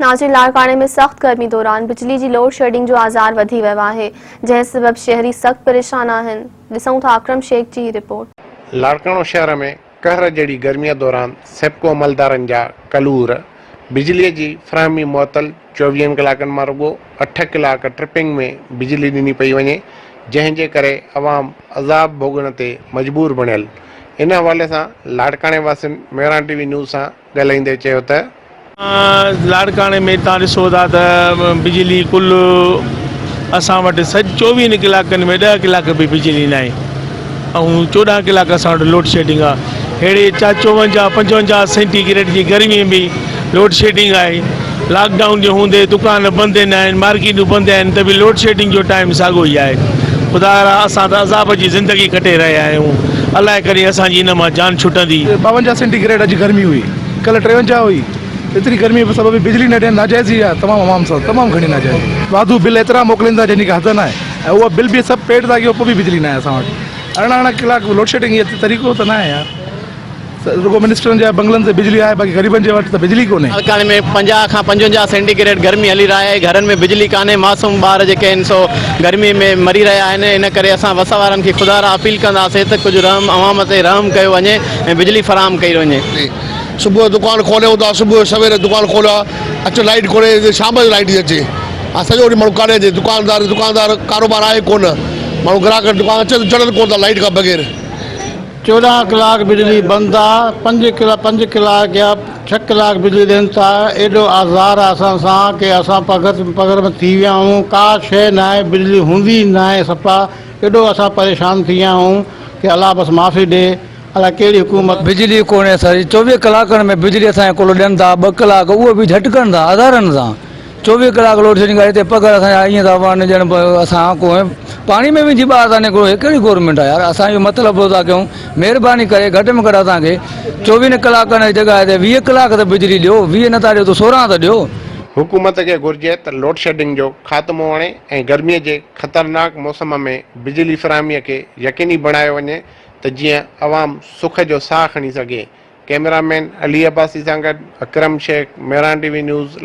ناظرين لاڙڪاڻي ۾ سخت گرمي دوران بجلي جي لوڊشيڊنگ جو آزار وڌي ويو آهي جنهن سبب شهري سخت پريشان آهن ڏسون ٿا اڪرم شيخ جي هي رپورٽ. لاڙڪاڻو شهر ۾ قهر جهڙي گرمي دوران سيپڪو عملدارن جا ڪلور، بجلي جي فراهمي معطل، چوويهن ڪلاڪن مان رڳو اٺ ڪلاڪ ٽرپنگ ۾ بجلي ڏني پئي وڃي، جنهن جي ڪري عوام عذاب ڀوڳڻ تي مجبور بڻيل، ان حوالي سان لاڙڪاڻي واسين مهراڻ ٽي وي نيوز سان ڳالهائيندي چيو ته. لاڙڪاڻي ۾ تان ڏسو ٿا ته بجلي ڪل اسان وٽ سڄ چوويهن ڪلاڪن ۾ ڏهه ڪلاڪ به بجلي ناهي ۽ 14 ڪلاڪ اسان وٽ لوڊ شيڊنگ آهي ههڙي چا 54 55 سينٽي گريڊ جي گرمي ۾ به لوڊ شيڊنگ آهي لاڪ ڊائون جي هوندي دڪان بند نه آهن مارڪيٽون بند آهن ته به لوڊ شيڊنگ جو ٽائيم ساڳو ئي آهي خدا را اسان ته عذاب جي زندگي ڪٽي رهيا آهيون الائي ڪڏهن اسان جي ان مان جان ڇٽندي. 52 سينٽي گريڊ اڄ گرمي هئي ڪلهه 53 هئي ايتري گرمي سبب بجلي نه ڏين ناجائزي آهي تمام عوام سان تمام گهڻي ناجائزي واڌو بل ايترا موڪلين ٿا جنهن جي ڪا حد ناهي ۽ اها بل به سڀ پيڊ ٿا ڪيون پوء به بجلي ناهي اسان وٽ 18 18 ڪلاڪ لوڊشيڊنگ هي طريقو ته ناهي يار رڳو منسٽرن جا بنگلن تي بجلي آهي باقي غريبن جي وٽ ته بجلي ڪونهي. لاڙڪاڻي ۾ 50 کان 55 سينٽي گريڊ گرمي هلي رهي آهي گهرن ۾ بجلي ڪانهي معصوم ٻار جيڪي آهن سو گرمي ۾ مري رهيا آهن ان ڪري اسان وس وارن کي خدا را اپيل ڪنداسين ته ڪجهه رحم عوام تي رحم ڪيو وڃي ۽ بجلي فراهم ڪئي وڃي. صبح جو دڪان کوليون ٿا صبح جو سوير دڪان کوليو آ اچ لائيٽ ڪونهي شام جو لائيٽ ٿي اچي ها سڄو ڏينهن ماڻهو ڪاڏي اچي دڪاندار دڪاندار ڪاروبار آهي ڪونه ماڻهو گراهڪ دڪان اچن چڙهن ڪونه ٿا لائيٽ کان بغير. 14 ڪلاڪ بجلي بند آ پنج ڪلا پنج ڪلاڪ يا ڇهه ڪلاڪ بجلي ڏين ٿا ايڏو آزار آ اسان سان ڪي اسان پگهر پگهر ۾ ٿي ويا آهيون ڪا شي ناهي بجلي هوندي ئي ناهي صفا ايڏو اسان پريشان ٿي ويا آهيون ڪي الله بس معافي ڏي الاء ڪهڙي حڪومت. بجلي ڪونهي سر 24 ڪلاڪن ۾ بجلي اسان کي ڪل ڏين ٿا ٻه ڪلاڪ اهو به جهٽڪن ٿا هزارن سان 24 ڪلاڪ لوڊ شيڊنگ آهي هتي پگهر اسان جا ائين ٿا وهن ڄڻ اسان ڪو پاڻي ۾ وجهي ٻاهر ٿا نڪرون هي ڪهڙي گورنمينٽ آهي يار اسان اهو مطلب ٿا ڪيون مهرباني ڪري گهٽ ۾ گهٽ اسان کي چوويهن ڪلاڪن جي جڳهه تي 20 ڪلاڪ ته بجلي ڏيو 20 نٿا ڏيو ته 16 ته ڏيو. حڪومت کي گهرجي ته لوڊشيڊنگ جو خاتمو آڻي ۽ گرمي جي خطرناڪ موسم ۾ بجلي فراهمي کي يقيني بڻايو وڃي ته جيئن عوام سک جو ساهه کڻي سگهي. ڪئميرا مين علي عباسي سان گڏ Akram Shaikh, Mehran T V news.